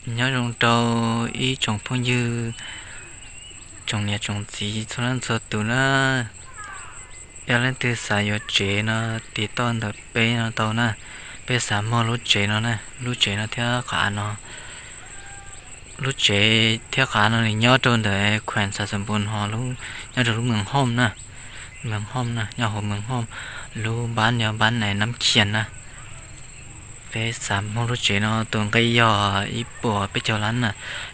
Nyob zoo rau ib tsoom phooj ywg, tsoom niam tsoom txiv txhua leej txhua tus na. Yog leej twg xav yuav tsev no, tiv toj ntawm peb no tau na. Peb xav muag lub tsev no na, lub tsev no thiab qhov av no. Lub tsev thiab qhov av no nws nyob rau ntawm khueem Xav Xas Npus ho, nyob rau lub Mees Hooj na. Mees Hooj na, nyob hauv Mees Hooj, lub npab nyob npab Nab Khias na. Peb xav muag lub tsev no tus nqi yog ib puas peb caug lab na.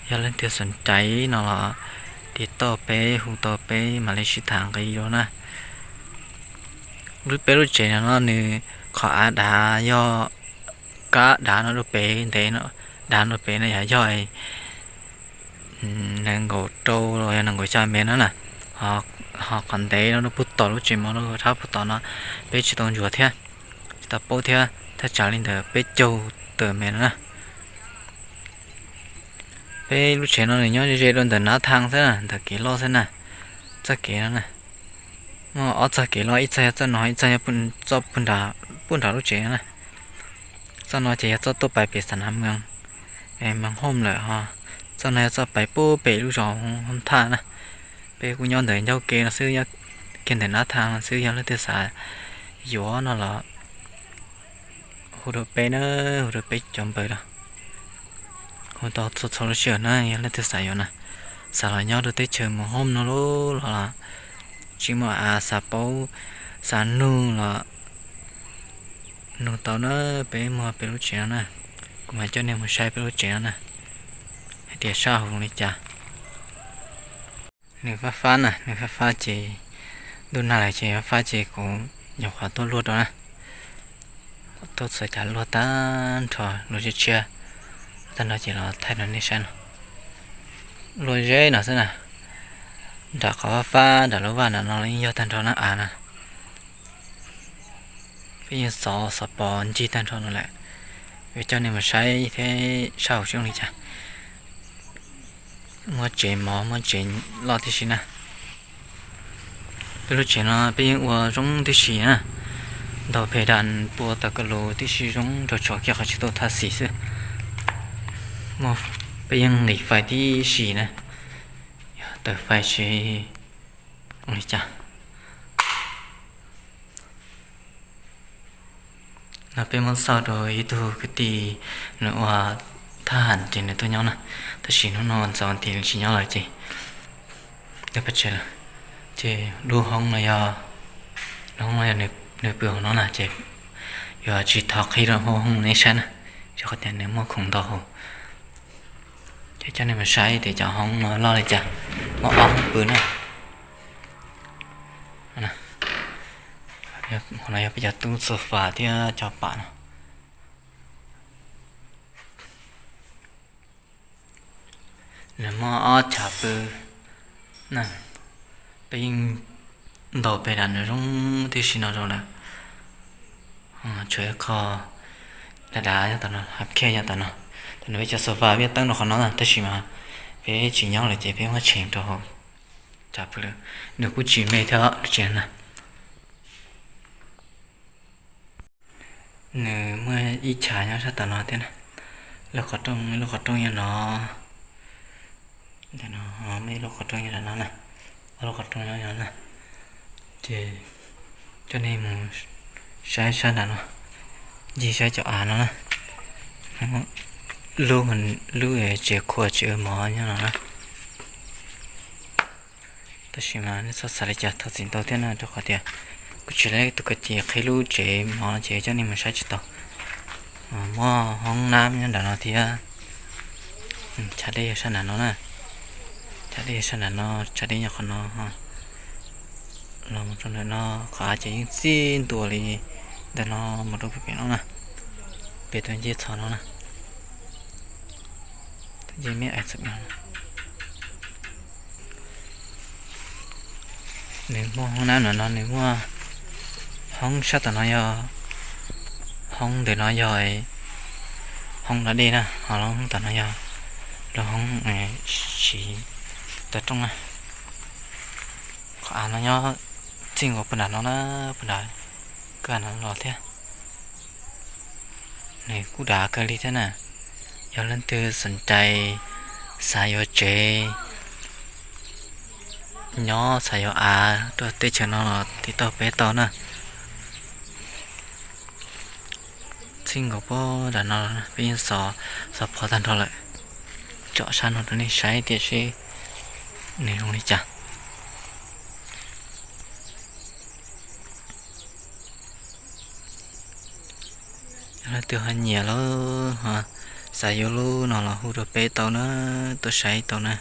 Yog leej twg xoom caiv no los tiv toj peb, hu tau peb mam li sib tham nqi dua na. Lub, peb lub tsev no nws, qhov av dav yog kab dav no rau pem ntev, dav no rau pem no yog, yog nees nkaum rau los yog nees nkaum xya mev no na. Ho qhov ntev no rau puag tom lub tsev mov rau thab puag tom no, peb tsis tau ntsuas thiab, tsis tau paub thiab, thaj tsam li ntawm peb caug tawm mev no na. Peb lub tsev no nws nyob ze ze rau ntawm Nab Thaj xwb na, ntawm kev loj xwb na. Txoj kev no na, muaj ob txoj kev loj, ib txoj yog txoj no, ib txoj yog txoj puag nram lub tsev no na. Txoj no ces yog txoj tuaj pais pem Xav Nas Mees, Mees Hooj lawm ho. Txoj no yog txoj pais puag pem lub zos Hooj Thaj na. Peb kuj nyob ntawm ncauj ke no xwb, nyob kiag ntawm Nab Thaj no xwb. Yog leej twg xav yuav no los hu rau peb na, hu rau peb cov npawb los, hu tau txhua txhua lub sij hawm na. Yog leej twg xav yuav na, xav los nyob rau teb chaws Mees Hooj no los, tsis muaj av, xav paub, xav nug los nug tau na. Peb muag peb lub tsev no na, kuv mam coj nej mus saib peb lub tsev no na, hais tias sab hauv zoo li cas. Nws fab fab na, nws fab fab ces ntuj nag lawm ces fab fab ces kuv nyuam qhuav tuaj luaj rau na. Tuaj txhua cas luaj tag nrho, luaj tshiab tshiab tag nrho ces los thaij rau nej saib no. Luaj ze no xwb na, nram qhov fab fab nram lub vaj nram no los yeej yog tag nrho na av na. Peb yeej xov xov pos ncig tag nrho no lawm, yuav coj nej mus saib thiab sab hauv zoo li cas. Muaj tsev mov, muaj tsev loj tib si na. Peb lub tsev no peb yeej ua zoo tib si na, ntaus phem das pua tawm ko lus tib si zoo rau tshov kiag qhov tsis tau thaj xim xwb. Peb yeej nqis fais tib si na, yog tawm fais tsis zoo li cas. No peb muab xauj rau ib tug kwv tij, nws ua thab ham ces nws tuaj nyob na, tab sis hnub no ntxov nti tsis nyob lawm ces, ces lub hoob no yog, lub hoob no yog nws pw hauv no na ces yuav tsis thov qhib rau hauv hoob nej saib na, rau qhov tias nws muaj khoom ntau hauv. Ces coj nej mus saib tias cov hoob no loj li cas, muaj ob hoob pw na. Hauv no yog peb cov tub xofas thiab cov pam no. Nws muaj ob chav pw na, peb yeej ntaus phem das nws zoo tib si no rau lawm. Tshuav ib qho dav dav nyob tom no, hab khej nyob tom no. Tam no peb cov xofas peb yeej teeb rau qhov no tab sis mas peb tsis nyob lawm ces peb muab tshem rau hauv chav pw lawm. Nws kuj tsis me thiab lub tsev na. Nws muaj ib chav nyob sab tom no thiab na. Lub qhov rooj, lub qhov rooj nyob no. Ntawm no muaj ib lub qhov rooj nyob no na, ob lub qhov rooj nyob no na. Ces coj nej mus saib sab nram no, ncig saib cov av no na. Lub, lub tsev khua tsev mov nyob no na. Tab sis mas nej txhob xav li cas thov txim ntau thiab na, rau qhov tias kuv tsis lab tus ko ces qhib lub tsev mov ces coj nej mus saib tsis tau. Muaj hoob nab nyob nram no thiab. Chav dej yog sab nram no na, chav dej yog sab nram no, chav dej nyob qhov no. Los mus rau ntawm no, qhov av ces yeej txij ntua li ntawm no mus rau pem no na, pem tus ncej txhos no na. Nws muaj hoob nab no, nws muaj hoob sab tom no yog, hoob ntawm no yog hoob da dej na, ho lub hoob tom no yog lub hoob siv tawm rooj na. Qhov av no nyob txij nkaus puag nram no na, puag nram kawg no los thiab. Nws kuj dav kawg li thiab na, Yog leej twg xom cai xav yuav tsev nyob, xav yuav av rau teb chaws no los tiv tauj peb tau na. Txij nkaus puag nram no peb yeej xov, xov phov tag nrho lawm. Tsom sab no rau nej saib tiam sis nws zoo li cas. Yog leej twg ho nyiam lawm, xav yuav lub no los hu rau peb tau na, tuaj saib tau na.